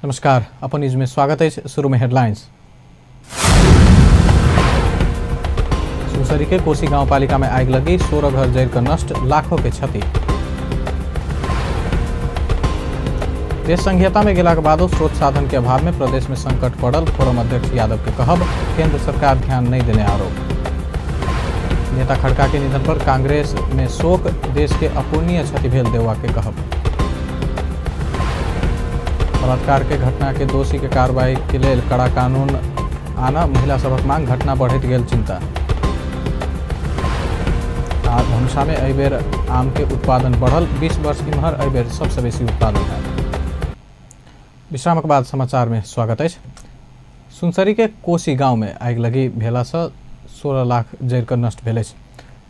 नमस्कार, अपन न्यूज में स्वागत है। शुरू में हेडलाइंस। सुनसरी के कोसी गांवपालिका में आगि लगी, 16 घर जरिकर नष्ट, लाखों के क्षति। देश संघीयता में गेलाक बादो स्रोत साधन के अभाव में प्रदेश में संकट पड़ल, फोरम अध्यक्ष यादव के कहब, केंद्र सरकार ध्यान नहीं देने आरोप। नेता खड़का के निधन पर कांग्रेस में शोक, देश के अपूर्णीय क्षति भेल देवा के कहब। बलात्कार के घटना के दोषी के कार्रवाई के लेल कड़ा कानून आना, महिला सभक मांग, घटना बढ़ैत गेल चिंता। आ धनुषा में एहि बेर आम के उत्पादन बढ़ल, 20 वर्ष इम्हर एहि बेर सबसे बेसी उत्पादन भेल। विश्रामक बाद समाचार में स्वागत अछि। सुनसरी के कोसी गांव में आगि लगी भेला से 16 लाख जरिकर नष्ट भेल अछि।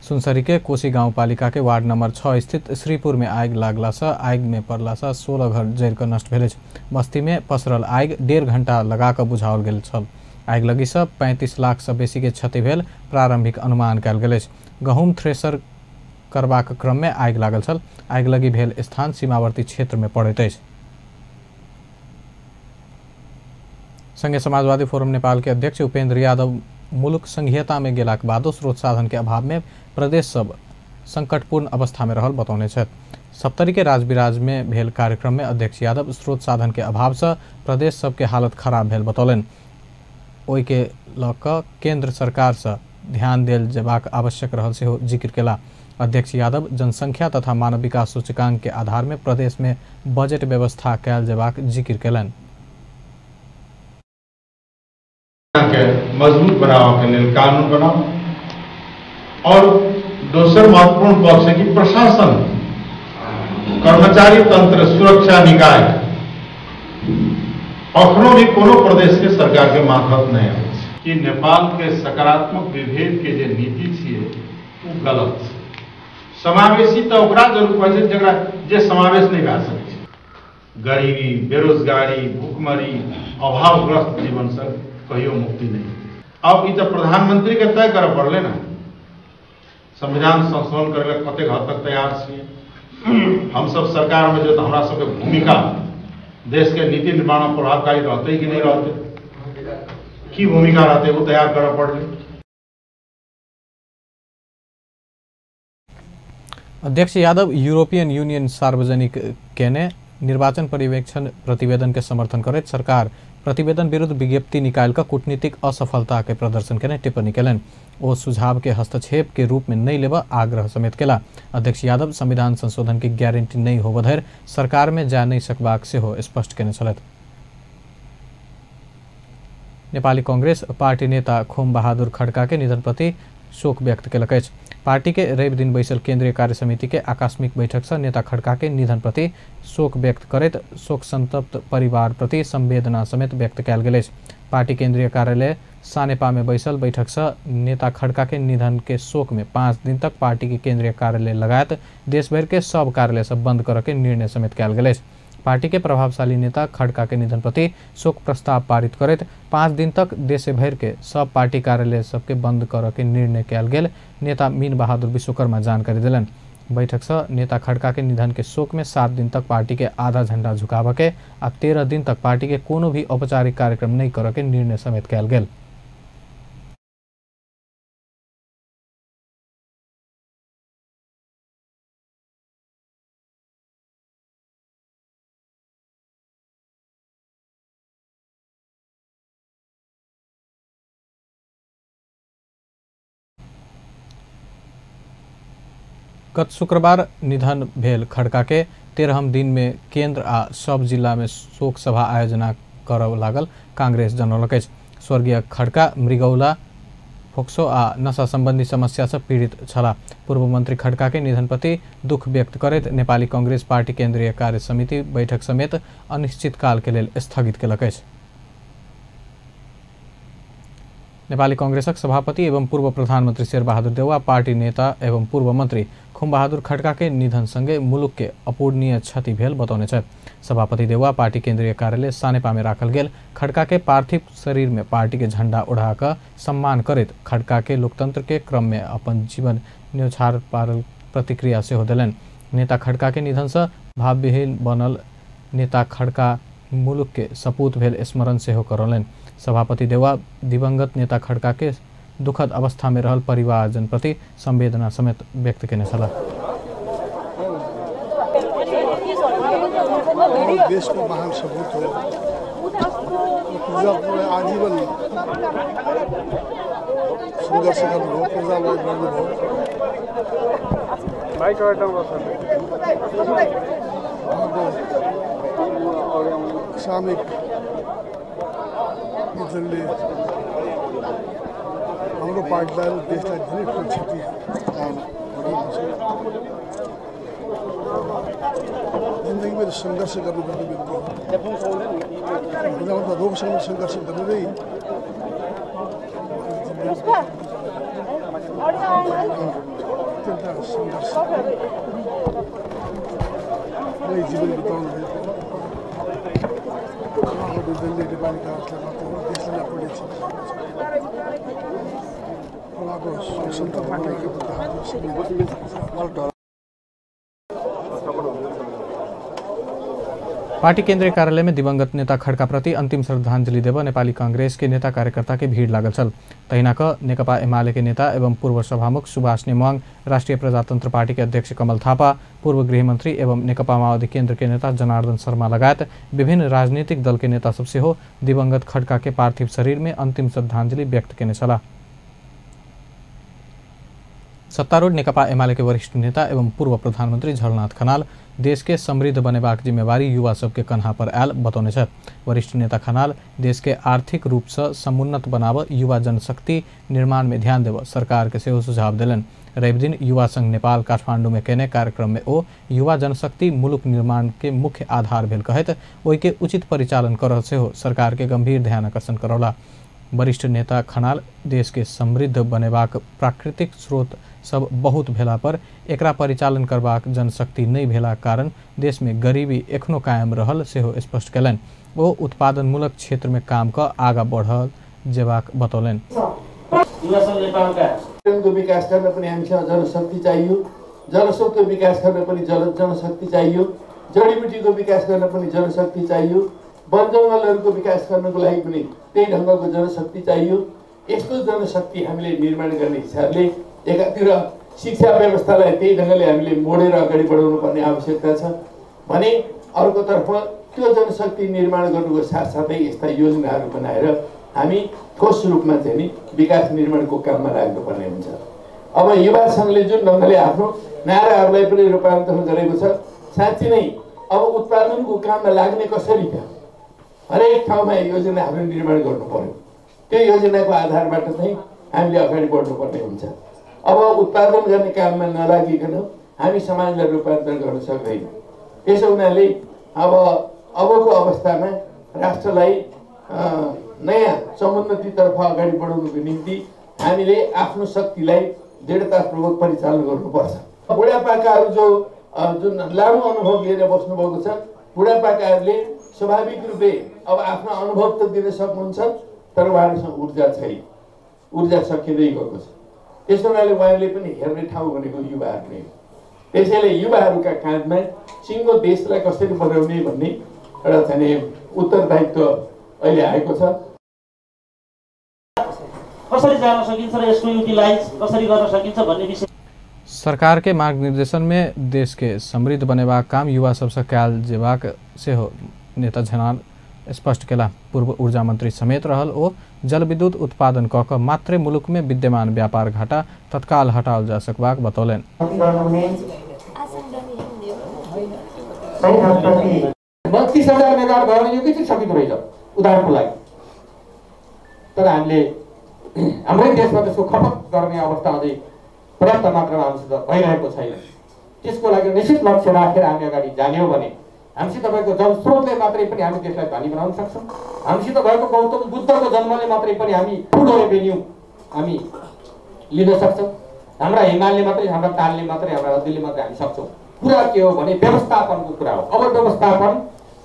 सुनसरी के कोसी गांवपालिका के वार्ड नंबर 6 स्थित श्रीपुर में आगि लागला से आगि में पड़ला से 16 घर जरिकर नष्ट भेल अछि। बस्ती में पसरल आगि 1.5 घंटा लगा कऽ बुझाओल गेल छल। आगि लगी से 35 लाख से बेसी के क्षति भेल प्रारंभिक अनुमान कयल गेल अछि। गहूम थ्रेसर करबाक क्रम में आगि लागल छल। आगि लगी भेल स्थान सीमावर्ती क्षेत्र में पड़ैत अछि। संघीय समाजवादी फोरम नेपाल के अध्यक्ष उपेंद्र यादव मुल्क संघीयता में गेलाक बादो स्रोत साधन के अभाव में प्रदेश सब संकटपूर्ण अवस्था में रहल बतौने छथि। सप्तरी के राजविराज में भेल कार्यक्रम में अध्यक्ष यादव स्रोत साधन के अभाव से प्रदेश सबके हालत खराब भेल बतौलनि। ओहि के लऽ कऽ केंद्र सरकार से ध्यान देल जेबाक आवश्यक रहल सेहो जिक्र केला। अध्यक्ष यादव जनसंख्या तथा मानव विकास सूचकांक के आधार में प्रदेश में बजट व्यवस्था कयल जेबाक जिक्र केलनि। के मजबूत बनावे के लेल कानून बनाओ और दोसर महत्वपूर्ण पक्ष है कि प्रशासन, कर्मचारी तंत्र, सुरक्षा निकाय अखनो भी कोनो प्रदेश के सरकार के मातहत नहीं आबै छै। कि नेपाल के सकारात्मक विभेद के जे नीति छियै ओ गलत छै। समावेशी तऽ ओकरा जरूर कहै छै जकरा जे समावेश नहीं भए सकै छै। गरीबी, बेरोजगारी, भूखमरी, अभावग्रस्त जीवन से कहियो मुक्ति नहीं। अब ई तो प्रधानमंत्री के तय करऽ पड़लै ने, संविधान संशोधन करे ला कतेक हद तक तैयार छियै। हम सब सरकार में जो तो हमरा सबके भूमिका देश के नीति निर्माण में प्रभावकारी रहते कि नहीं रहते, की भूमिका रहते वो तैयार करऽ पड़लै। अध्यक्ष यादव यूरोपियन यूनियन सार्वजनिक केने निर्वाचन पर्यवेक्षण प्रतिवेदन के समर्थन करैत सरकार प्रतिवेदन विरुद्ध विज्ञप्ति निकालि कऽ कूटनीतिक असफलता के प्रदर्शन केने टिप्पणी केलनि। ओ सुझाव के हस्तक्षेप के रूप में नहीं लेबऽ आग्रह समेत केला। अध्यक्ष यादव संविधान संशोधन के गारंटी नहीं होबऽ धरि सरकार में जा नहीं सकबाक सेहो स्पष्ट केने छलथि। नेपाली कांग्रेस पार्टी नेता खोम बहादुर खड़का के निधन प्रति शोक व्यक्त केलक अछि। पार्टी के रवि दिन बैसल केंद्रीय कार्य समिति के आकस्मिक बैठक से नेता खड़का के निधन प्रति शोक व्यक्त करैत शोक संतप्त परिवार प्रति संवेदना समेत व्यक्त कयल गेल अछि। पार्टी केंद्रीय कार्यालय सानेपा में बैसल बैठक से नेता खड़का के निधन के शोक में 5 दिन तक पार्टी के केंद्रीय कार्यालय लगायत देशभर के सब कार्यालय सब बंद करऽ के निर्णय समेत कयल गेल अछि। पार्टी के प्रभावशाली नेता खड़का के निधन प्रति शोक प्रस्ताव पारित करैत 5 दिन तक देश भर के सब पार्टी कार्यालय सबके बंद करऽ के निर्णय कयल गेल नेता मीन बहादुर विश्वकर्मा जानकारी देलनि। बैठक से नेता खड़का के निधन के शोक में 7 दिन तक पार्टी के आधा झंडा झुकाबऽ के आ 13 दिन तक पार्टी के कोनो भी औपचारिक कार्यक्रम नहीं करऽ के निर्णय समेत कयल गेल। गत शुक्रवार निधन भेल खड़का के 13 दिन में केंद्र आ सब जिला में शोक सभा आयोजना करऽ लागल कांग्रेस जनौलक अछि। स्वर्गीय खड़का मृगौला, फोक्सो आ नशा संबंधी समस्या से पीड़ित छलाह। पूर्व मंत्री खड़का के निधन प्रति दुख व्यक्त करैत नेपाली कांग्रेस पार्टी केंद्रीय कार्य समिति बैठक समेत अनिश्चित काल के लेल स्थगित केलक अछि। नेपाली कांग्रेसक सभापति एवं पूर्व प्रधानमंत्री शेरबहादुर देउवा पार्टी नेता एवं पूर्व मंत्री खुमबहादुर खड़का के निधन संगे मुलुक के अपूर्णीय क्षति भेल बतौने छथि। सभापति देउवा पार्टी केंद्रीय कार्यालय सानेपा में राखल गेल खड़का के पार्थिव शरीर में पार्टी के झंडा ओढ़ा सम्मान करैत खड़का के लोकतंत्र के क्रम में अपन जीवन न्योछार पारल प्रतिक्रिया सेहो देलनि। नेता खड़का के निधन से भावविहीन बनल नेता खड़का मुलुक के सपूत भेल स्मरण सेहो करौलनि। सभापति देउवा दिवंगत नेता खड्का के दुखद अवस्था में रहल परिवारजन प्रति संवेदना समेत व्यक्त केने छलाह। देश को महान सपूत हो, आजीवन संघर्ष गर्नुभयो, प्रजालाई लड्नुभयो। उहाँको सामूहिक निधनले हाम्रो पार्टीलाई र देशलाई धेरै ठुलो क्षति घटेको छ। जिन्दगीमा सङ्घर्ष गर्नुपर्ने व्यक्ति हो, रोगसँग सङ्घर्ष गर्नु नै अत्यन्त सङ्घर्ष जीवन बिताउनु भएको। उहाँको निधनले नेपाली काङ्ग्रेसलाई मात्र हो, देशलाई पर्ने क्षति भएको छ। उहाँको सन्तप्त परिवारको हार्दिक। पार्टी केंद्रीय कार्यालय में दिवंगत नेता खड्का प्रति अंतिम श्रद्धांजलि देव नेपाली कांग्रेस के नेता कार्यकर्ता के भीड़ लागल छल। तहिना क नेकपा एमाले के नेता एवं पूर्व सभामुख सुभाष नेमाङ, राष्ट्रिय प्रजातंत्र पार्टी के अध्यक्ष कमल थापा, पूर्व गृहमंत्री एवं नेकपा माओवादी केंद्र के नेता जनार्दन शर्मा लगायत विभिन्न राजनीतिक दल के नेता सब सेहो दिवंगत खड्का के पार्थिव शरीर में अंतिम श्रद्धांजलि व्यक्त केने छलाह। सत्तारूढ़ नेकपा एमाले के वरिष्ठ नेता एवं पूर्व प्रधानमंत्री झलनाथ खनाल देश के समृद्ध बनेबाक जिम्मेवारी युवा सबके कन्हा पर आयल बतौने छथि। वरिष्ठ नेता खनाल देश के आर्थिक रूप से समुन्नत बनाव युवा जनशक्ति निर्माण में ध्यान देव सरकार के सेहो सुझाव देलनि। रविदिन युवा संघ नेपाल काठमांडू में केने कार्यक्रम में ओ युवा जनशक्ति मुलुक निर्माण के मुख्य आधार भेल कहैत ओहि के उचित परिचालन करऽ सेहो सरकार के गंभीर ध्यान आकर्षण करौला। वरिष्ठ नेता खनाल देश के समृद्ध बनेबाक प्राकृतिक स्रोत सब बहुत भेला पर एकरा परिचालन करबाक जनशक्ति नहि भेला कारण देश में गरीबी एखनो कायम रहल सेहो स्पष्ट कयलनि। ओ उत्पादनमूलक क्षेत्र में काम क आगा बढ़ल जेबाक बतौलनि। विकास गर्न पनि हामीसँग जनशक्ति चाहियो, जलस्रोतको विकास गर्न पनि जनशक्ति चाहियो, जडीबुटीको विकास गर्न पनि जनशक्ति चाहियो, वन जङ्गलहरूको विकास गर्नको लागि पनि त्यही ढङ्गको जनशक्ति चाहियो। यस्तो जनशक्ति हामीले निर्माण गर्ने हिसाबले एकातिर शिक्षा व्यवस्थालाई त्यही ढङ्गले हामीले मोडेर अगाडि बढाउनु पर्ने आवश्यकता छ भने अर्कोतर्फ त्यो जनशक्ति निर्माण गर्नुको साथसाथै यस्ता योजनाहरू बनाएर हामी ठोस रूपमा चाहिँ नि विकास निर्माणको काममा लाग्नुपर्ने हुन्छ। अब युवा सङ्घले जुन ढङ्गले आफ्नो नाराहरूलाई पनि रूपान्तरण गरेको छ, साँच्ची नै अब उत्पादनको काममा लाग्ने कसरी त हरेक ठाउँमा योजनाहरू निर्माण गर्नु पर्यो। त्यो योजनाको आधारबाट चाहिँ हामीले अगाडि बढ्नुपर्ने हुन्छ। अब उत्पादन गर्ने काममा नलागिकन हामी समाजलाई रूपान्तरण गर्न सक्दैनौँ। त्यसो हुनाले अब अबको अवस्थामा राष्ट्रलाई नयाँ समुन्नतितर्फ अगाडि बढाउनुको निम्ति हामीले आफ्नो शक्तिलाई दृढतापूर्वक परिचालन गर्नुपर्छ। बुढापाकाहरू जो जुन लामो अनुभव लिएर बस्नुभएको छ, बुढापाकाहरूले स्वाभाविक रूपले अब आफ्नो अनुभव त दिन सक्नुहुन्छ, तर उहाँहरूसँग ऊर्जा छैन, ऊर्जा सकिँदै गएको छ। त्यस हुनाले उहाँहरूले पनि हेर्ने ठाउँ भनेको युवाहरू नै हो। त्यसैले युवाहरूका काँधमा सिङ्गो देशलाई कसरी बनाउने भन्ने एउटा चाहिँ उत्तरदायित्व अहिले आएको छ। कसरी जान सकिन्छ र यसको युटिलाइज कसरी गर्न सकिन्छ भन्ने विषय सरकार के मार्गनिर्देशन में देश के समृद्ध बनेबाक काम युवा सबसँ कयल जेबाक सेहो नेता झनाल स्पष्ट केला। पूर्व ऊर्जा मंत्री समेत रहल ओ जलविद्युत उत्पादन क क मात्रै मुलुक में विद्यमान व्यापार घाटा तत्काल हटाओल जा सकबाक बतौलनि। 32,000 मेगावाट भयो भने यो के सकिँदो रहेछ उदाहरणको लागि, तर हामीले हाम्रै देशमा त्यसको खपत गर्ने अवस्था अझै पर्याप्त मात्रामा हामीसित भइरहेको छैन। त्यसको लागि निश्चित लक्ष्य राखेर हामी अगाडि जाने हो भने हामीसित भएको जलस्रोतले मात्रै पनि हामी देशलाई धनी बनाउन सक्छौँ। हामीसित भएको गौतम बुद्धको जन्मले मात्रै पनि हामी ठुलो रेभेन्यू हामी लिन सक्छौँ। हाम्रा हिमालले मात्रै, हाम्रा तालले मात्रै, हाम्रा नदीले मात्रै हामी सक्छौँ। कुरा के हो भने व्यवस्थापनको कुरा हो। अब व्यवस्थापन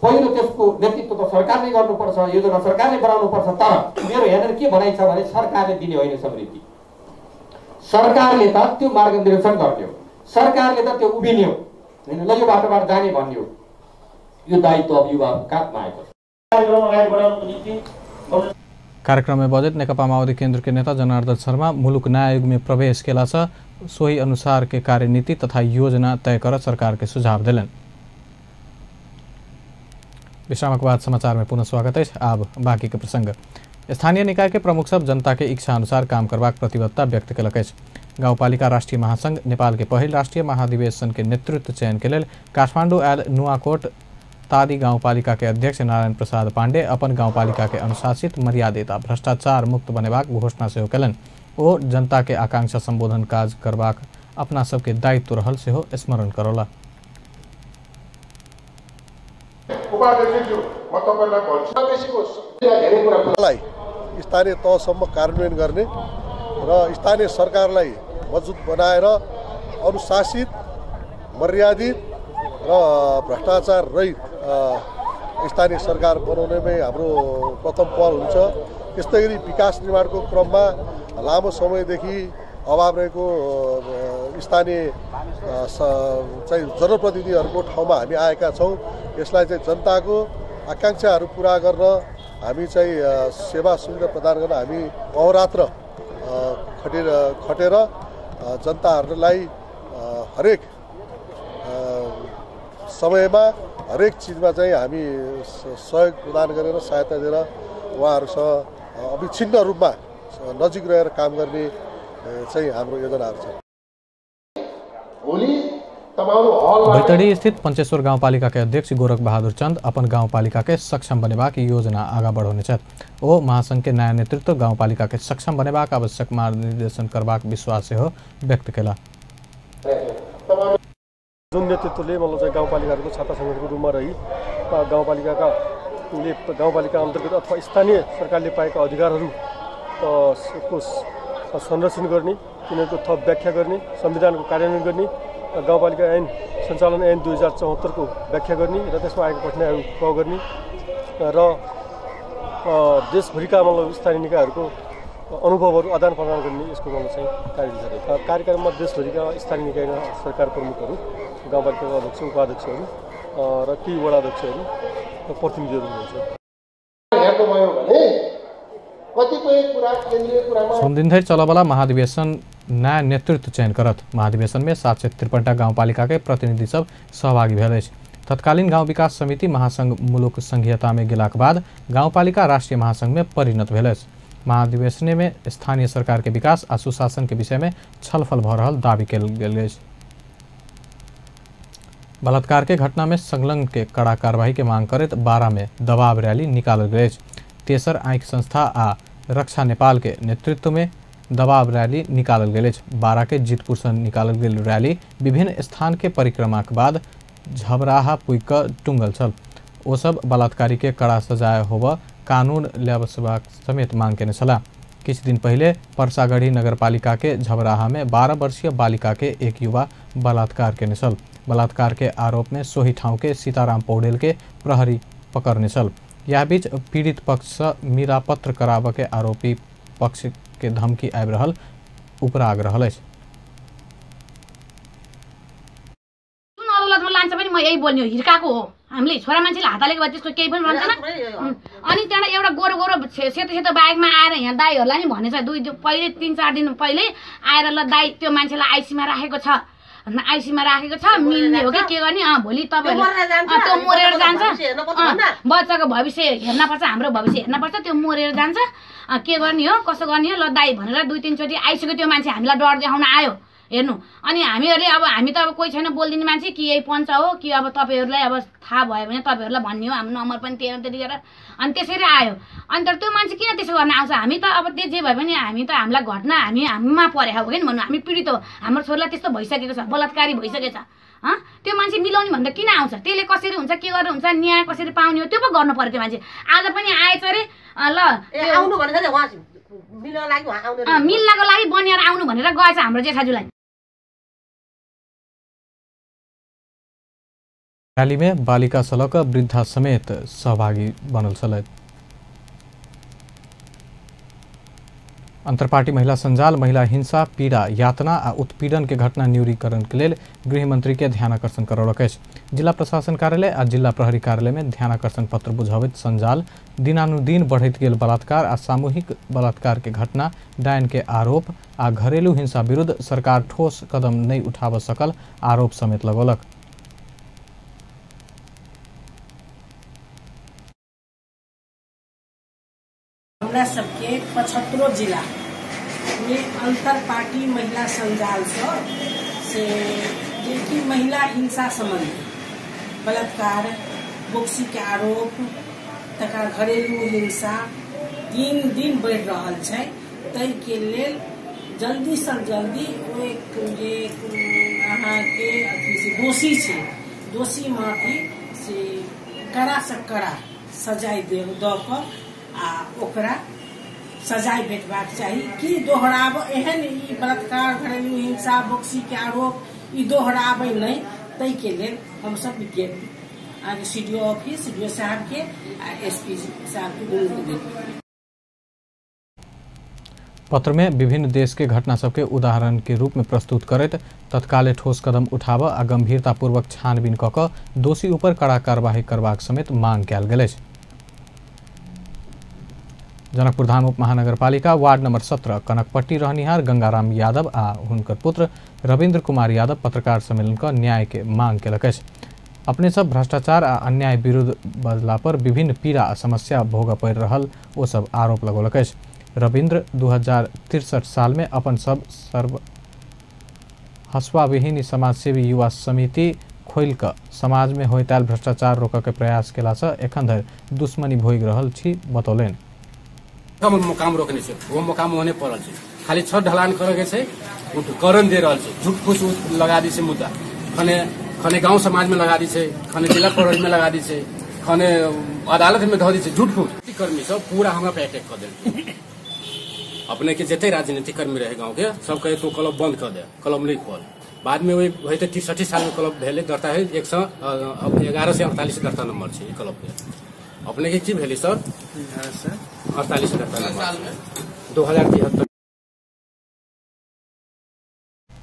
पहिलो त्यसको नेतृत्व त सरकारले गर्नुपर्छ, योजना सरकारले बनाउनुपर्छ। तर मेरो यहाँनिर के भनाइ छ भने सरकारले दिने होइन समृद्धि, सरकारले त त्यो मार्गनिर्देशन गर्ने हो, सरकारले त त्यो उभिने हो, होइन ल यो बाटोबाट जाने भन्ने हो। यो दायित्व अब युवाहरूको काँधमा आएको छ। कार्यक्रम में बजैत नेकपा माओवादी केंद्र के नेता जनार्दन शर्मा मुलुक नयाँ युग में प्रवेश केला से सोही अनुसार के कार्यनीति तथा योजना तय कर सरकार के सुझाव दिलन। विश्रामक बाद समाचार में पुनः स्वागत है। अब बाकी के प्रसंग। स्थानीय निकाय के प्रमुख सब जनता के इच्छा अनुसार काम करबाक प्रतिबद्धता व्यक्त केलक अछि। गाउँपालिका राष्ट्रिय महासंघ नेपाल के पहिल राष्ट्रिय महाधिवेशन के नेतृत्व चयन के लेल काठमांडू आयल नुआकोट तादी गाउँपालिका के अध्यक्ष नारायण प्रसाद पांडे अपन गाउँपालिका के अनुशासित, मर्यादित आ भ्रष्टाचार मुक्त बनेबाक घोषणा सेहो केलनि। ओ जनता के आकांक्षा संबोधन काज करबाक अपना सबके दायित्व रहल सेहो स्मरण करौला। स्थानीय तहसम्म कार्यान्वयन गर्ने र स्थानीय सरकारलाई मजबुत बनाएर अनुशासित, मर्यादित र भ्रष्टाचार रहित स्थानीय सरकार बनाउनेमै हाम्रो प्रथम पहल हुन्छ। त्यस्तै गरी विकास निर्माणको क्रममा लामो समयदेखि अभाव रहेको स्थानीय चाहिँ जनप्रतिनिधिहरूको ठाउँमा हामी आएका छौँ। यसलाई चाहिँ जनताको आकाङ्क्षाहरू पुरा गर्न हामी चाहिँ सेवा सुविधा प्रदान गर्न हामी अहोरात्र खटेर जनताहरूलाई हरेक समयमा हरेक चिजमा चाहिँ हामी सहयोग प्रदान गरेर सहायता दिएर उहाँहरूसँग अविच्छिन्न रूपमा नजिक रहेर काम गर्ने चाहिँ हाम्रो योजनाहरू छ। बैतडी स्थित पंचेश्वर गाउँपालिका के अध्यक्ष गोरख बहादुर चंद अपन गाउँपालिका के सक्षम बनेबाक योजना आगा बढ़ौने छथि। ओ महासंघ के नया नेतृत्व गाउँपालिका के सक्षम बनेबाक आवश्यक मार्गनिर्देशन करबाक विश्वास सेहो व्यक्त केला। जुन नेतृत्वले मतलब चाहिँ गाउँपालिकाहरूको छाता सङ्गठनको रूपमा रही गाउँपालिकाका गाउँपालिका अन्तर्गत अथवा स्थानीय सरकारले पाएका अधिकारहरू को संरक्षण गर्ने, तिनीहरूको थप व्याख्या गर्ने, संविधानको कार्यान्वयन गर्ने, गाउँपालिका ऐन सञ्चालन ऐन 2074 को व्याख्या गर्ने र त्यसमा आएको कठिनाइहरू प्रयोग गर्ने र देशभरिका मतलब स्थानीय निकायहरूको अनुभवहरू आदान प्रदान गर्ने यसको मतलब चाहिँ कार्यदिशा रहेको। कार्यक्रममा देशभरिका स्थानीय निकायका सरकार प्रमुखहरू, गाउँपालिकाका अध्यक्ष, उपाध्यक्षहरू र केही वडा अध्यक्षहरू र प्रतिनिधिहरू हुनुहुन्छ। सोमदिन चलबला महाधिवेशन नया नेतृत्व चयन करत। महाधिवेशन में 753 गाउँपालिका के प्रतिनिधि सब सहभागी भेल अछि। तत्कालीन गांव विकास समिति महासंघ मुलुक संघीयता में गेलाक बाद गाउँपालिका राष्ट्रीय महासंघ में परिणत भेल अछि। महाधिवेशन में स्थानीय सरकार के विकास आ सुशासन के विषय में छलफल भ रहल दावी कयल गेल अछि। बलात्कार के घटना में संलग्न के कड़ा कार्रवाई के मांग करैत 12 में दबाव रैली निकालल गेल अछि। तेसर आँखि संस्था आ रक्षा नेपाल के नेतृत्व में दबाव रैली निकालल गेल अछि। 12 के जितपुर से निकालल गेल रैली विभिन्न स्थान के परिक्रमा के बाद झबराहा पुगि कऽ टुंगल छल। ओ सब बलात्कारी के कड़ा सजाय होबऽ कानून ल्याबसबाक समेत मांग केने छलाह। किछु दिन पहिले परसागढ़ी नगरपालिका के झबराहा में 12 वर्षीय बालिका के एक युवा बलात्कार केने छल। बलात्कार के आरोप में सोही ठाउँ के सीताराम पौडेल के प्रहरी पकड़ने छल। यह बीच पीड़ित पक्ष से मिलापत्र कराबऽ के आरोपी पक्ष के धमकी आबि रहल उपराग रहल अछि। अदालतमा लान्छ पनि म यही बोल्ने हो, हिर्काएको हो। हामीले छोरा मान्छेले हात हालेको भए त्यसको केही पनि रहँदैन। अनि त्यहाँबाट एउटा गोरो गोरो सेतो सेतो बाइकमा आएर यहाँ दाईहरूलाई नि भनेछ, दुई पहिले 3-4 दिन पहिले आएर ल दाई त्यो मान्छेलाई आइसीमा राखेको छ, आइसीमा राखेको छ, मिल्ने हो कि के गर्ने, भोलि तपाईँहरू त्यो मरेर जान्छ, बच्चाको भविष्य हेर्नपर्छ, हाम्रो भविष्य हेर्नपर्छ, त्यो मरेर जान्छ, के गर्ने हो कसो गर्ने हो ल दाई भनेर 2-3 चोटि आइसक्यो। त्यो मान्छे हामीलाई डर देखाउन आयो हेर्नु। अनि हामीहरूले अब हामी त अब कोही छैन बोलिदिने मान्छे, कि यही पञ्च हो कि अब तपाईँहरूलाई अब थाहा भयो भने तपाईँहरूलाई भन्ने हो, हाम्रो नम्बर पनि थिएन त्यतिखेर। अनि त्यसरी आयो। अनि तर त्यो मान्छे किन त्यसो गर्न आउँछ? हामी त अब त्यो जे भए पनि हामी त हामीलाई घटना हामी हामीमा परेको हो कि भन्नु, हामी पीडित हो, हाम्रो छोरीलाई त्यस्तो भइसकेको छ, बलात्कारी भइसकेको छ। त्यो मान्छे मिलाउने भन्दा किन आउँछ? त्यसले कसरी हुन्छ, के गरेर हुन्छ, न्याय कसरी पाउने हो, त्यो पो गर्नु पर्यो। त्यो मान्छे आज पनि आएछ अरे ल आउनु भनेर मिल्नको लागि बनिएर आउनु भनेर गएछ हाम्रो जेठाजुलाई। रैली में बालिका से लऽ कऽ वृद्धा समेत सहभागी बनल छलथि। अंतरपार्टी महिला संजाल महिला हिंसा पीड़ा यातना आ उत्पीड़न के घटना न्यूनीकरण के लेल गृहमंत्री के ध्यानाकर्षण करौलक अछि। जिला प्रशासन कार्यालय आ जिला प्रहरी कार्यालय में ध्यानाकर्षण पत्र बुझाबैत संजाल दिनानुदिन बढ़ैत गेल बलात्कार आ सामूहिक बलात्कार के घटना, डायन के आरोप आ घरेलू हिंसा विरुद्ध सरकार ठोस कदम नहीं उठाब सकल आरोप समेत लगौलक। हमरा सबके 75 जिला में अंतर पार्टी महिला संजाल से जेकि महिला हिंसा संबंधी बलात्कार, बोक्सी के आरोप तथा घरेलू हिंसा दिन दिन बढ़ि रहल छै, ताहिके लेल जल्दी से जल्दी जे अहाँके अथी से दोषी छै, दोषी माथि से कड़ा से कड़ा सजाय दऽ कऽ आ ओकरा सजाय भेटबाक चाही कि दोहराब एहन ई बलात्कार, घरेलू हिंसा, बोक्सी के आरोप ई दोहराबै नहि, ताहिके लेल हमसब अहाँके C D O office, C D O साहब के आ एस पी साहब के दुनू के। पत्र में विभिन्न देश के घटना सबके उदाहरण के रूप में प्रस्तुत करैत तत्काले ठोस कदम उठाब आ गंभीरतापूर्वक छानबीन कऽ कऽ दोषी ऊपर कड़ा कार्यवाही करबाक समेत मांग कयल गेल अछि। जनकपुरधाम उप महानगरपालिका वार्ड नंबर 17 कनकपट्टी रहनिहार गंगाराम यादव आ हुनकर पुत्र रविन्द्र कुमार यादव पत्रकार सम्मेलन क न्याय के मांग केलक अछि। अपने सब भ्रष्टाचार आ अन्याय विरुद्ध बजला पर विभिन्न पीड़ा आ समस्या भोगऽ पड़ि रहल ओ सब आरोप लगौलक अछि। रविन्द्र 2063 साल में अपन सब सर्व हसुआविहीन समाजसेवी युवा समिति खोलि कऽ समाज में होइत आयल भ्रष्टाचार रोकऽ के प्रयास केलासँ एखन धरि दुश्मनी भोगि रहल छी बतौलनि। मुकाम रोकने छै, वो मुकाम ओहने पड़ल छै, खाली छत ढलान करे के छै, करण दे रहल छै, झूठ फूस लगा दी छै मुद्दा, खने खने गांव समाज में लगा दी छै, खने जिला प्रहरी में लगा दी छै, खने अदालत में धऽ दी छै, झूठ फूस। कर्मी सब पूरा हमरा पे अटैक कर देल। अपने के जते राजनीतिक कर्मी रहे गाँव के सब कहे तो क्लब बंद कर दे, क्लब नहीं खोल। बाद में वही 63 साल में क्लब भेलै, दर्ता है 111 से 48 दर्ता नंबर छै ई क्लब के। अपने के की भेलै सर? 48 दर्ता नंबर 2073।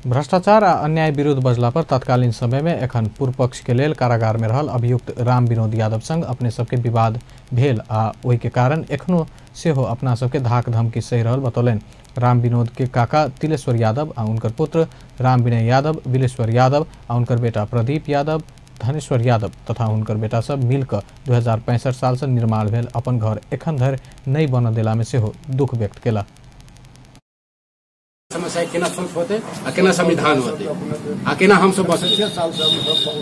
भ्रष्टाचार आ अन्याय विरुद्ध बजला पर तत्कालीन समय में एखन पूर्व पक्ष के लेल कारागार में रहल अभियुक्त राम विनोद यादव संग अपने सबके विवाद भेल आ ओहि के कारण एखनो सेहो अपना सबके धाक धमकी सहि रहल बतौलनि। राम विनोद के काका तिलेश्वर यादव आ उनकर पुत्र राम विनय यादव, बिलेश्वर यादव आ उनकर बेटा प्रदीप यादव, धनेश्वर यादव तथा हुनकर बेटा सब मिलकर 2065 साल से निर्माण भेल अपन घर एखन धरि नहि बनऽ देला में सेहो दुख व्यक्त केला। समस्या केना सॉल्व होते आ केना संविधान होते आ केना हमसब बसते,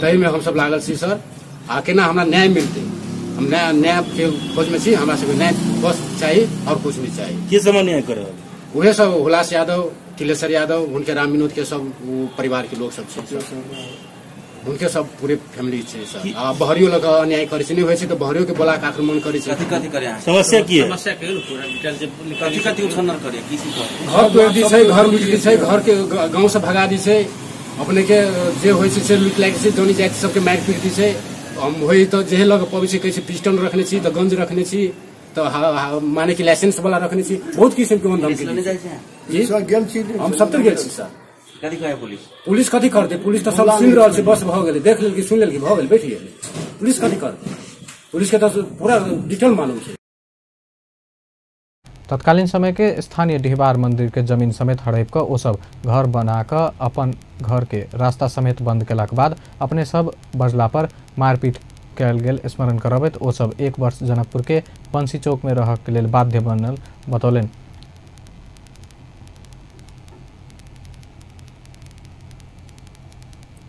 ताहिमे हमसब लागल छी सर। आ केना हमरा न्याय मिलते, हम न्याय के खोज में छी, हमरा सबके न्याय बस चाही और कुछ नहीं चाही। के सब न्याय करे? उहे सब हुलास यादव, तिलेश्वर यादव, हुनके राम विनोद के सब परिवार के लोग सब छै, उनके सब पूरे फैमिली छै सर। आ बहरियो लग अन्याय करै छै, नहि होइ छै तऽ बहरियो के बोला के आक्रमण करै छै। कथि कथि करे? समस्या की है? समस्या के पूरा डिटेल जे कथि कथि उछनर करे, की की करे? घर तोड़ि दै छै, घर लूटि दै छै, घर के गांव से भगा दै छै, अपने के जे होइ छै से लूटि लागि छै, जौनी जाति सबके मारि पीट दै छै। हम होइ तऽ जे लग पबै छै कहै छै पिस्टन रखने छी तऽ गंज रखने छी तऽ माने कि लाइसेंस वाला रखने छी, बहुत किसिम के धमकी जी। हम सब तऽ गेल छी सर। कथी कहै पुलिस? पुलिस कथी करतै? पुलिस तऽ सब सुनि रहल छै, बस भऽ गेलै, देख लेलकै, सुनि लेलकै, भऽ गेलै, बैठ गेलै। पुलिस कथी करतै? पुलिस के तऽ पूरा डिटेल मालूम छै। तत्कालीन समय के स्थानीय डिहबार मंदिर के जमीन समेत हड़प कऽ ओ सब घर बना कऽ अपन घर के रास्ता समेत बंद केलाक बाद अपने सब बजला पर मारपीट कयल गेल स्मरण करबैत ओ सब 1 वर्ष जनकपुर के बंसी चौक में रहक के लेल बाध्य बनल बतौलनि।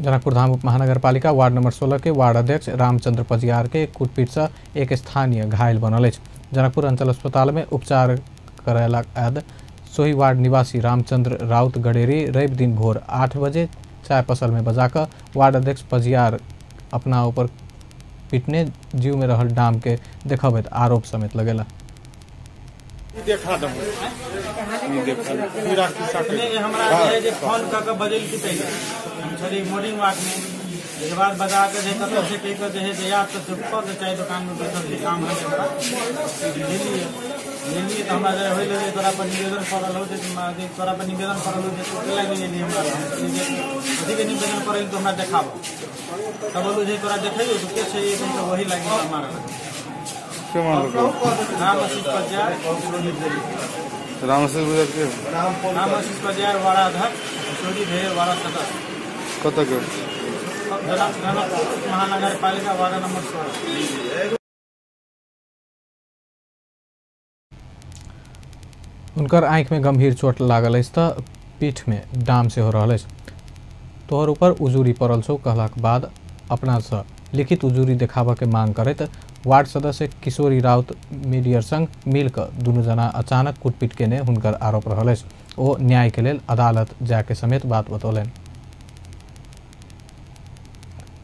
जनकपुरधाम उप महानगरपालिका वार्ड नंबर 16 के वार्ड अध्यक्ष रामचंद्र पजियार के कुटपीट से एक स्थानीय घायल बनल अछि। जनकपुर अंचल अस्पताल में उपचार करेलाक बाद सोही वार्ड निवासी रामचंद्र राउत गडेरी रवि दिन भोर 8 बजे चाय पसल में बजाकर वार्ड अध्यक्ष पजियार अपना ऊपर पीटने जीव में रहल डाम के देखबैत आरोप समेत लगेला। देखा हमरा जे फोन क के बजल की तै हम छली मॉर्निंग वॉक में, एक बाद बजा के जे कतौ से कहि के जे है जे यार तऽ चुप कऽ चाय दुकान में बैठल छी, काम है हमरा लेलिए तऽ हमरा जे होइ लगलै तोरा पर निवेदन पड़ल हो जे तोरा पर निवेदन पड़ल हो जे तू केला नहि एली हमरा अथीके निवेदन पड़ल तऽ हमरा देखाबऽ तब बोलू जे तोरा देखैयो तू के छै एक तऽ वही लागि मारल। राम आशीष पजार, राम आशीष पजार के राम आशीष पजार वाड़ा अध्यक्ष किशोरी भेल वाड़ा सदस्य कतऽ के जनकपुर महानगर पालिका वार्ड नंबर 16। हुनकर आँखि में गंभीर चोट लागल अछि तऽ पीठ में डाम सेहो रहल अछि। तोहर ऊपर उजूरी पड़ल छौ कहलाक बाद अपनासँ लिखित उजूरी देखाबऽ के मांग करैत वार्ड सदस्य किशोरी राउत मीडियर संग मिल कऽ दुनू जना अचानक कुटपीट केने हुनकर आरोप रहल अछि। ओ न्याय के लेल अदालत जाय के समेत बात बतौलनि।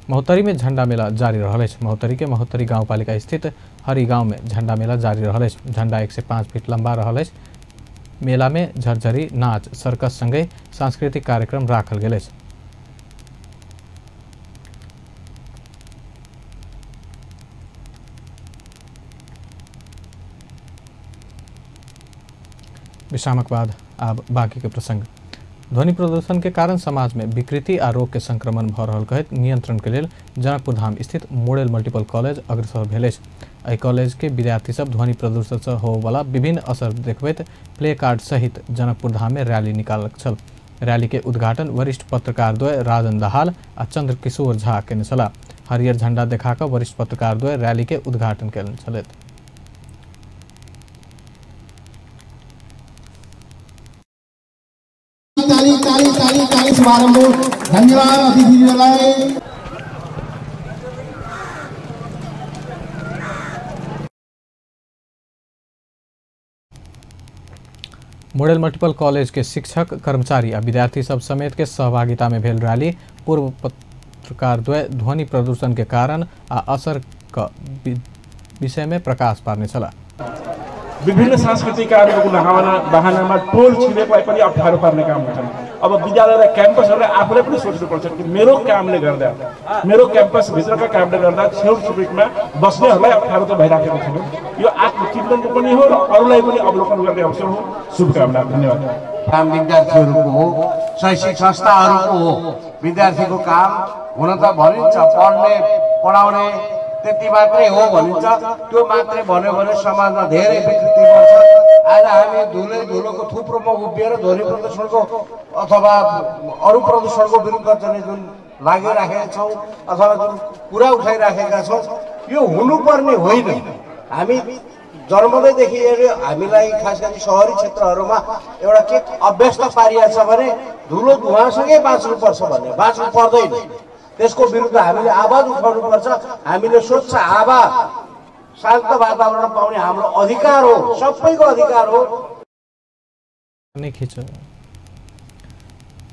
महोत्तरी में झंडा मेला जारी रहल अछि। महोत्तरी के महोत्तरी गाउँपालिका स्थित हरि गांव में झंडा मेला जारी रहल अछि। झंडा 1 से 5 फीट लंबा रहल अछि। मेला में झरझरी नाच सर्कस संगे सांस्कृतिक कार्यक्रम राखल गेल अछि। विश्रामक बाद आब बाकी के प्रसंग। ध्वनि प्रदूषण के कारण समाज में विकृति आ रोग के संक्रमण भ रहल कहैत नियंत्रण के लेल जनकपुर धाम स्थित मॉडल मल्टीपल कॉलेज अग्रसर भेल अछि। एहि कॉलेज के विद्यार्थी सब ध्वनि प्रदूषण से होबयवला विभिन्न असर देखबैत प्ले कार्ड सहित जनकपुर धाम में रैली निकालक छल। रैली के उद्घाटन वरिष्ठ पत्रकार द्वय राजन दाहाल आ चंद्र किशोर झा केने छलाह। हरियर झंडा देखा कऽ वरिष्ठ पत्रकार द्वय रैली के उद्घाटन केने छलथि। ताली ताली ताली ताली शुभारंभ। धन्यवाद अतिथिज्यूलाई। मॉडल मल्टीपल कॉलेज के शिक्षक कर्मचारी आ विद्यार्थी सब समेत के सहभागिता में भेल रैली पूर्व पत्रकार द्वय ध्वनि प्रदूषण के कारण आ असर क विषय में प्रकाश पार्ने छलाह। विभिन्न सांस्कृतिक कार्यको बहानामा टोल छिमेकलाई पनि अप्ठ्यारो पार्ने काम हुन्छन्। अब विद्यालय र क्याम्पसहरूलाई आफूलाई पनि सोच्नुपर्छ कि मेरो कामले गर्दा, मेरो क्याम्पसभित्रका कामले गर्दा छेउ छिमेकमा बस्नेहरूलाई अप्ठ्यारो त भइराखेको छैन। यो आत्मचिन्तनको पनि हो र अरूलाई पनि अवलोकन गर्ने अवसर हो। शुभकामना, धन्यवाद। काम विद्यार्थीहरूको हो, शैक्षिक संस्थाहरूको हो। विद्यार्थीको काम हुन त भनिन्छ पढ्ने पढाउने त्यति मात्रै हो भनिन्छ, त्यो मात्रै भन्यो भने समाजमा धेरै विकृति बढ्छ। आज हामी धुलै धुलोको थुप्रोमा उभिएर ध्वनि प्रदूषणको अथवा अरू प्रदूषणको विरुद्ध चाहिँ जुन लागिराखेका छौँ अथवा जुन कुरा उठाइराखेका छौँ, यो हुनुपर्ने होइन। हामी जन्मदैदेखि हामीलाई खास गरी सहरी क्षेत्रहरूमा एउटा के अभ्यस्त पारिएको छ भने धुलो धुवासँगै बाँच्नुपर्छ भन्ने, बाँच्नु पर्दैन। त्यसको विरुद्ध हामीले आवाज उठाउनुपर्छ। हामीले स्वच्छ हावा, शान्त वातावरण पाउने हाम्रो अधिकार हो, सबैको अधिकार हो।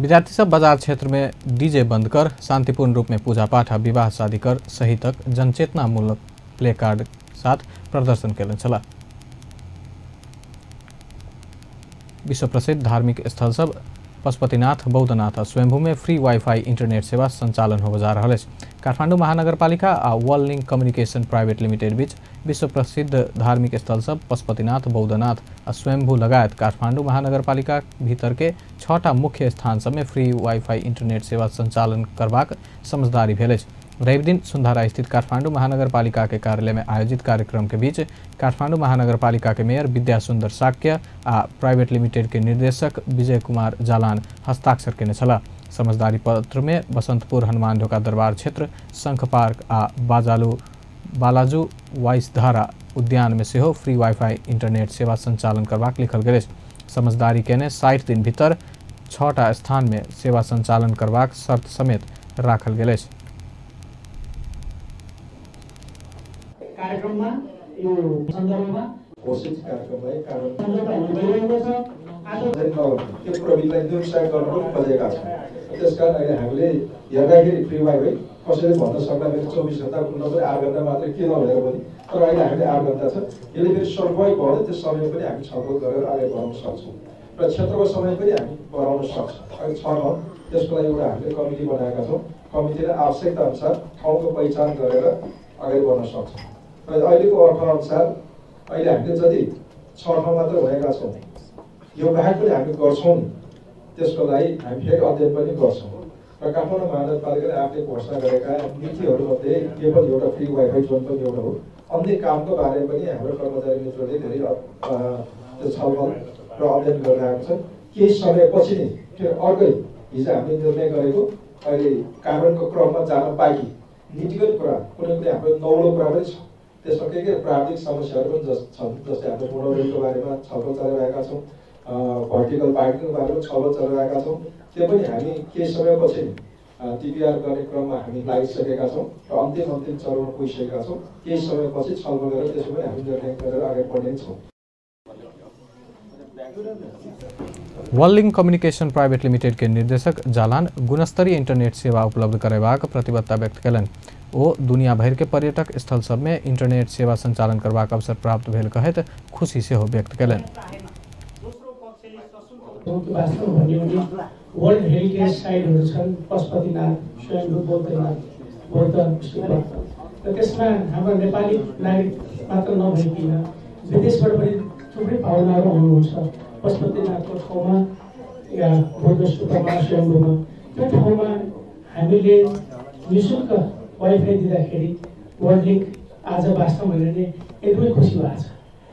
विद्यार्थी सब बाजार क्षेत्र में डीजे बंद कर शांतिपूर्ण रूप में पूजा पाठ आ विवाह शादी कर सहितक जनचेतनामूलक प्ले कार्ड साथ प्रदर्शन केलनि छलाह। विश्व प्रसिद्ध धार्मिक स्थल सब पशुपतिनाथ, बौद्धनाथ आ स्वयंभू में फ्री वाईफाई इंटरनेट सेवा संचालन होबय जा रहल अछि। काठमांडू महानगरपालिका आ world link communication private limited बीच विश्व प्रसिद्ध धार्मिक स्थल सब पशुपतिनाथ, बौद्धनाथ आ स्वयंभू लगायत काठमांडू महानगरपालिका भीतर के 6टा मुख्य स्थान सब में फ्री वाईफाई इंटरनेट सेवा संचालन करबाक समझदारी भेल अछि। रविदिन सुंधारा स्थित काठमांडू महानगरपालिका के कार्यालय में आयोजित कार्यक्रम के बीच काठमांडू महानगरपालिका के मेयर विद्या सुंदर साक्य आ प्राइवेट लिमिटेड के निर्देशक विजय कुमार जालान हस्ताक्षर केने छलाह। समझदारी पत्र में बसंतपुर हनुमान ढोका दरबार क्षेत्र, शंख पार्क आ बालाजू वाइसधारा उद्यान में सेहो फ्री वाईफाई इंटरनेट सेवा संचालन करबाक लिखल गेल अछि। समझदारी केने 60 दिन भीतर 6टा स्थान में सेवा संचालन करबाक शर्त समेत राखल गेल अछि। कार्यक्रममा यो सन्दर्भमा घोषित कार्यक्रमलाई त्यो प्रविधिलाई निरुत्साहित गर्न पनि खोजेका छौँ। त्यसकारण अहिले हामीले हेर्दाखेरि फ्री वाइफाई कसैले भन्न सक्दाखेरि 24 घन्टा खुल्न पनि 8 घन्टा मात्रै किन भनेर पनि, तर अहिले हामीले 8 घन्टा छ। यसले फेरि सर्भाइभ भयो भने त्यो समय पनि हामी छलफल गरेर अगाडि बढाउन सक्छौँ। र र क्षेत्रको समय पनि हामी बढाउन सक्छौँ। अहिले 6 ठाउँ, त्यसको लागि एउटा हामीले कमिटी बनाएका छौँ। कमिटीले आवश्यकता अनुसार ठाउँको पहिचान गरेर अगाडि बढ्न सक्छौँ। र अहिलेको अर्थअनुसार अहिले हामीले जति 6 ठाउँ मात्र भएका छौँ, यो बाहेक पनि हामी गर्छौँ नि, त्यसको लागि हामी फेरि अध्ययन पनि गर्छौँ। र काठमाडौँ महानगरपालिकाले आफूले घोषणा गरेका नीतिहरूमध्ये यो पनि एउटा फ्री वाइफाई जोन पनि एउटा हो। अन्य कामको बारेमा पनि हाम्रो कर्मचारी मित्रहरूले धेरै छलफल र अध्ययन गरिरहेको छन्। केही समयपछि नै फेरि अर्कै हिजो हामीले निर्णय गरेको अहिले कार्यान्वयनको क्रममा जान बाँकी नीतिगत कुरा कुनै कुनै हाम्रो नौलो कुरा पनि छ, त्यसमा के के प्राविधिक समस्याहरू पनि छन्। जस्तै हाम्रो मोनोरेलको बारेमा छलफल चलाइरहेका छौँ, भर्टिकल पार्किङको बारेमा छलफल चलाइरहेका छौँ। त्यो पनि हामी केही समयपछि टिपिआर गर्ने क्रममा हामी लागिसकेका छौँ र अन्तिम अन्तिम चरणमा पुगिसकेका छौँ। केही समयपछि छलफल गरेर त्यसो पनि हामी निर्णय गरेर अगाडि बढ्ने छौँ। वर्ल्डलिङ्क कम्युनिकेशन प्राइवेट लिमिटेड के निर्देशक जालान गुणस्तरीय इंटरनेट सेवा उपलब्ध करेबाक प्रतिबद्धता व्यक्त कयलनि। ओ दुनिया भरि के पर्यटक स्थल सब में इंटरनेट सेवा संचालन करबाक अवसर प्राप्त भेल कहैत खुशी सेहो व्यक्त कयलनि। वर्ल्ड हेरिटेज साइटहरू छन् पशुपतिनाथ, स्वयम्भू बौद्धनाथ, बौद्ध स्तूप र त्यसमा हाम्रो नेपाली नागरिक मात्र नभइकन विदेशबाट पनि थुप्रै पाहुनाहरू आउनुहुन्छ। पशुपतिनाथको ठाउँमा या बौद्ध स्तूपमा, स्वयम्भूमा, त्यो ठाउँमा हामीले निःशुल्क वाइफाई दिँदाखेरि वर्ल्ड लिङ्क आज वास्तवमा भने एकदमै खुसी भएको छ।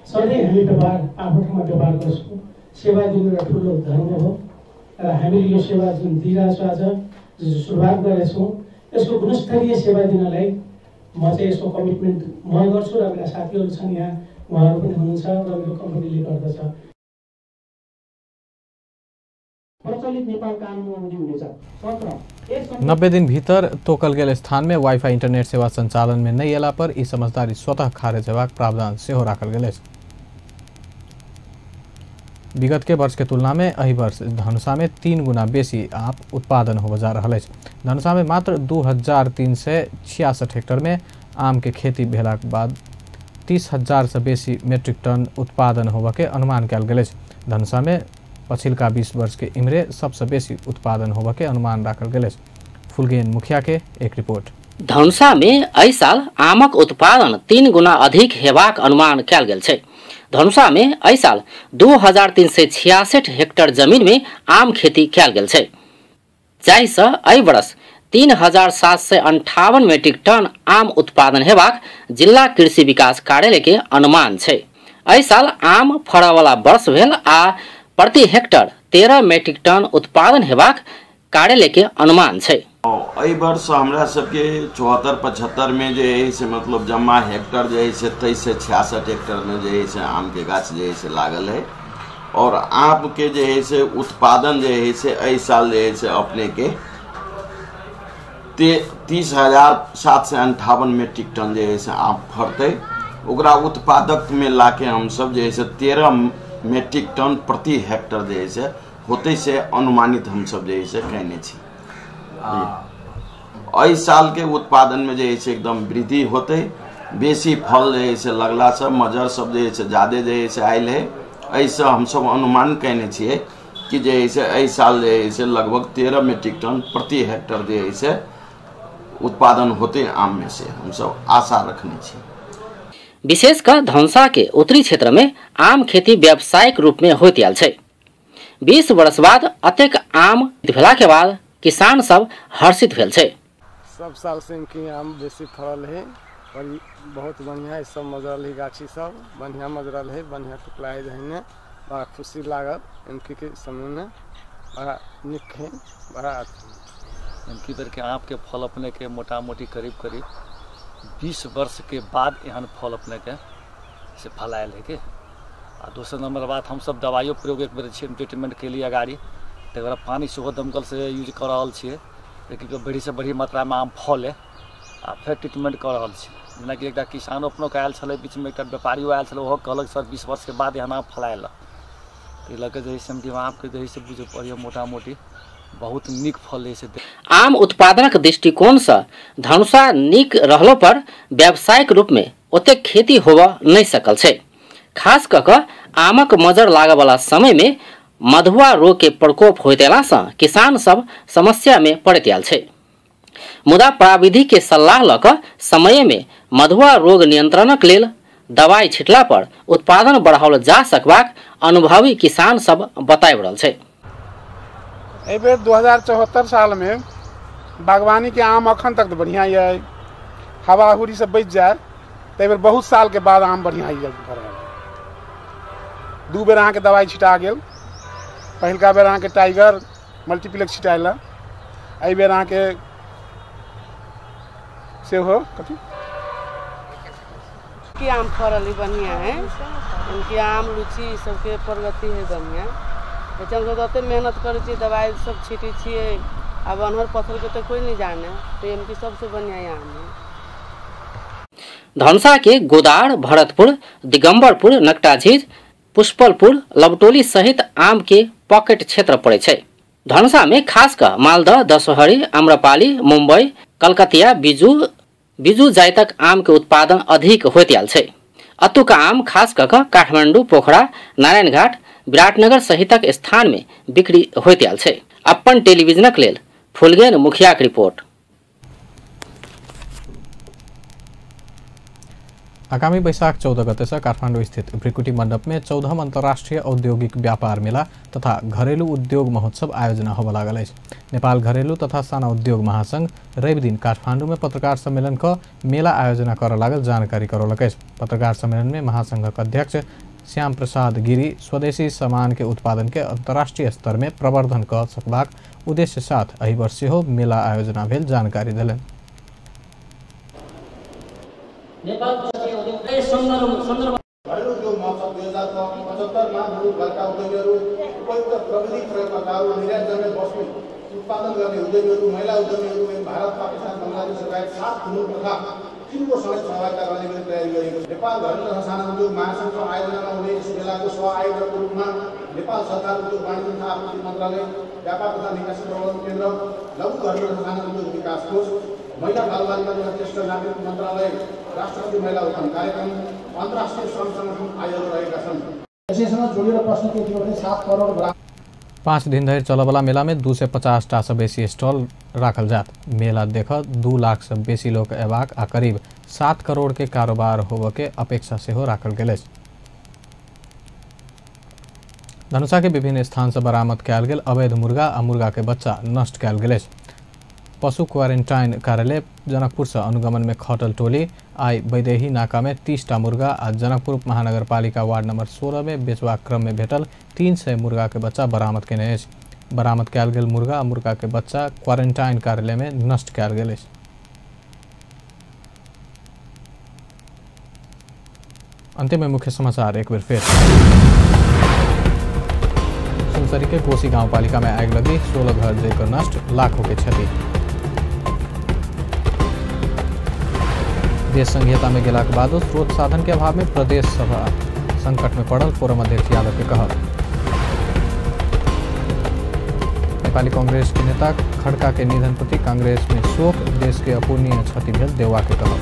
सधैँ हामी व्यापार आफ्नो ठाउँमा व्यापार गर्छौँ, सेवा दिनु एउटा ठुलो धर्म हो र हामीले यो सेवा जुन दिइरहेछौँ, आज जुन सुरुवात गरेछौँ, यसको गुणस्तरीय सेवा दिनलाई म चाहिँ यसको कमिटमेन्ट म गर्छु र मेरा साथीहरू छन् यहाँ, उहाँहरू पनि हुनुहुन्छ र मेरो कम्पनीले गर्दछ। प्रचलित नेपाल कानुन बमोजिम हुनेछ। 17 90 दिन भीतर तोकल गेल स्थान में वाईफाई इंटरनेट सेवा संचालन में नहीं अयला पर ई समझदारी स्वतः खारिज हेबाक प्रावधान सेहो राखल गेल अछि। विगत के वर्ष के तुलना में एहि वर्ष धनुषा में 3 गुना बेसी आम उत्पादन होबय जा रहल अछि। धनुषा में मात्र 2366 हेक्टर में आम के खेती भेलाक बाद 30,000 से बेसी मेट्रिक टन उत्पादन होबय के अनुमान कयल गेल अछि। धनुषा में पछिलका 20 वर्ष के इम्हरे सबसे बेसी उत्पादन होबय के अनुमान राखल गेल अछि। फुलगेन मुखिया के एक रिपोर्ट। धनुषा में एहि साल आमक उत्पादन 3 गुना अधिक हेबाक अनुमान कयल गेल छै। धनुषा में एहि साल 2366 हेक्टर जमीन में आम खेती कयल गेल छै, जाहिसँ एहि वर्ष 3758 मेट्रिक टन आम उत्पादन हेबाक जिला कृषि विकास कार्यालय के अनुमान छै। एहि साल आम फड़यवला वर्ष भेल आ प्रति हेक्टर 13 मेट्रिक टन उत्पादन हेबाक कार्यालय के अनुमान छै। एहि वर्ष हमरा सबके 74-75 में जे है से मतलब जमा हेक्टर जे है से 2366 हेक्टर में जे है से आम के गाछ जे है से लागल है और आम के जे है से उत्पादन जे है से एहि साल जे है से अपने के 30,758 मेट्रिक टन जे है से आम फरतै। ओकरा उत्पादक में लाके हमसब जे है से 13 मेट्रिक टन प्रति हेक्टर जे है से होतै से अनुमानित हमसब जे है से कयने छी। एहि साल के उत्पादन में जे है से एकदम वृद्धि होतै, बेसी फल जे है से लगला से मजर सब जे है से ज्यादा जे है से आयल है। एहिसँ हमसब अनुमान कयने छियै कि जे है से एहि साल जे है से लगभग 13 मेट्रिक टन प्रति हेक्टर जे है से उत्पादन होतै आम में से हमसब आशा रखने छी। विशेष कर धनुषा के उत्तरी क्षेत्र में आम खेती व्यावसायिक रूप में होइत आयल छै। 20 वर्ष बाद अतेक आम भेला के बाद किसान सब हर्षित भेल छै। सब साल से इनके आम बेसी फड़ल है और बहुत बढ़िया है, सब मजरल है, गाछी सब बढ़िया मजरल है, बढ़िया टुकला है, जहने बड़ा खुशी लागल इनके के समय में बड़ा निक है, बड़ा इनकी बेर के आम के फल अपने के मोटा मोटी करीब करीब 20 वर्ष के बाद एहन फल अपने के से फल आयल है के। आ दोसर नंबर बात हम सब दवाइयो प्रयोग एक बेर ट्रीटमेंट के लिए अगाड़ी तकर बाद पानी सेहो दमकल से यूज कर रहल छियै, लेकिन बड़ी से बड़ी मात्रा में आम फल है आ फेर ट्रीटमेंट कर रहल छी। जेनाकि एकटा किसानो अपनो के आयल छलै, बीचमे एकटा व्यापारियो आयल छलै, ओहो कहलक सर 20 वर्ष के बाद एहन आम फलायल। तऽ लऽ कऽ जे है से आमके जे है से बुझ पड़ियौ मोटा मोटी बहुत नीक फल है से। आम उत्पादनक दृष्टिकोण से धनुषा नीक रहलो पर व्यावसायिक रूप में ओतेक खेती होबऽ नहि सकल छै। खास कऽ कऽ आमक मजर लागऽ वाला समय में मधुआ रोग के प्रकोप होइत अयला सँ किसान सब समस्या में पड़ैत आयल छै। मुदा प्राविधि के सलाह लऽ कऽ समय में मधुआ रोग नियंत्रणक लेल दवाई छिटला पर उत्पादन बढ़ाओल जा सकबाक अनुभवी किसान सब बताबि रहल छै। एहि बेर 2074 साल में बागवानी के आम अखन तक बढ़िया ये, हवा हुरी से बच जाए तो एहि बेर बहुत साल के बाद आम बढ़िया ये। दू बेर अहाँके दवाई छिटा गेल, पहिलका बेर अहाँके टाइगर मल्टीप्लेक्स छिटायल, एहि बेर अहाँके सेहो कथी की आम फड़ल है बढ़िया है, इनके आम लीची सबके प्रगति है बढ़िया। हमसब ओते मेहनत करै छियै, दवाई सब छीटै छियै, आब अनहर पत्थर के तो कोई नहीं जाने, तो इनकी सबसे बढ़िया आम है। धनुषा के गोदार, भरतपुर, दिगंबरपुर, नकटाझीर, पुष्पलपुर, लबटोली सहित आम के पॉकेट क्षेत्र पड़े छै। धनुषा में खास कऽ मालदह, दशहरी, आम्रपाली, मुंबई, कलकतिया, बीजू बीजू जातक आम के उत्पादन अधिक होइत आयल छै। अतुका आम खास कऽ कऽ काठमांडू, पोखरा, नारायणघाट, विराटनगर सहितक स्थान में बिक्री होइत आयल छै। अपन टेलीविजनक लेल फुलगेन मुखियाक रिपोर्ट। आगामी वैशाख 14 गते से काठमांडू स्थित भ्रिकुटी मंडप में 14वां अंतर्राष्ट्रीय औद्योगिक व्यापार मेला तथा घरेलू उद्योग महोत्सव आयोजना होबय लागल अछि। नेपाल घरेलू तथा साना उद्योग महासंघ रवि दिन काठमांडू में पत्रकार सम्मेलन क मेला आयोजना करय लागल जानकारी करौलक अछि। पत्रकार सम्मेलन में महासंघक अध्यक्ष श्याम प्रसाद गिरी स्वदेशी सामान के उत्पादन के अंतर्राष्ट्रीय स्तर में प्रवर्धन क सकबाक उद्देश्य साथ एहि वर्ष सेहो मेला आयोजना भेल जानकारी देलनि। घरेलु उद्योग महोत्सव 2075 मा मुलुकभरका उद्यमीहरू, उपयुक्त प्रविधि प्रयोगकर्ताहरू, निर्यातजन्य वस्तु उत्पादन गर्ने उद्यमीहरू, महिला उद्यमीहरू एवं भारत, पाकिस्तान, बङ्गलादेश लगायत 7 मुलुक तथा चीनको समेत सहभागिता रहने गरी तयारी गरिएको छ। नेपाल घरेलु तथा साना उद्योग महासङ्घको आयोजनामा हुने यस मेलाको सह आयोजकको रूपमा नेपाल सरकार, उद्योग वाणिज्य तथा आपूर्ति मन्त्रालय, व्यापार तथा निकासी प्रबन्धन केन्द्र, लघु घरेलु तथा साना उद्योग विकास कोष, महिला बालबालिका तथा ज्येष्ठ नागरिक मन्त्रालय, राष्ट्रपति महिला उत्थान कार्यक्रम, अन्तर्राष्ट्रिय श्रम संगठन आयोजक रहेका छन्। यसैसँग जोडिएर प्रश्न के थियो भने 7 करोड 5 दिन धरि चलबला मेला में 250 टा से बेसी स्टॉल राखल जात। मेला देख 2 लाख से बेसी लोक अयबाक आ करीब 7 करोड़ के कारोबार होबय के अपेक्षा सेहो राखल गेल अछि। धनुषा के विभिन्न स्थान से बरामद कयल गेल अवैध मुर्गा आ मुर्गा के बच्चा नष्ट कयल गेल अछि। पशु क्वारेंटाइन कार्यालय जनकपुर से अनुगमन में खटल टोली आई वैदेही नाका में 30 टा मुर्गा आ जनकपुर महानगरपालिका वार्ड नंबर 16 में बेचबाक क्रम में भेटल 300 मुर्गा के बच्चा बरामद केने अछि। बरामद कयल गेल मुर्गा आ मुर्गा के बच्चा क्वारेंटाइन कार्यालय में नष्ट कयल गेल अछि। अंतिम में मुख्य समाचार एक बेर फेर। सुनसरी के कोसी गांवपालिका में आग लगी, 16 घर जलकर नष्ट, लाखों के क्षति। देश संघीयता में गेलाक बादो स्रोत साधन के अभाव में प्रदेश सभा संकट में पड़ल, फोरम अध्यक्ष यादव के कहब। नेपाली कांग्रेस के नेता खड़का के निधन प्रति कांग्रेस में शोक, देश के अपूर्णीय क्षति भेल देवा के कहब।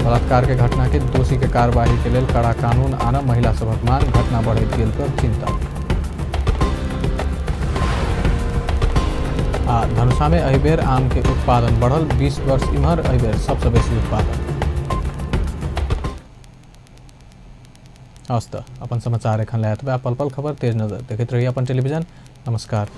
बलात्कार के घटना के दोषी के कार्यवाही के लेल कड़ा कानून आना महिला सभक मांग, घटना बढ़ैत गेल पर चिंता। आ धनुषा में एहि बेर आम के उत्पादन बढ़ल, 20 वर्ष इम्हर एहि बेर सबसे बेसी उत्पादन। हवस् त अपन समाचार एखन लए एतबे। पल पल खबर तेज नजर देखैत रहिए अपन टेलीविजन। नमस्कार।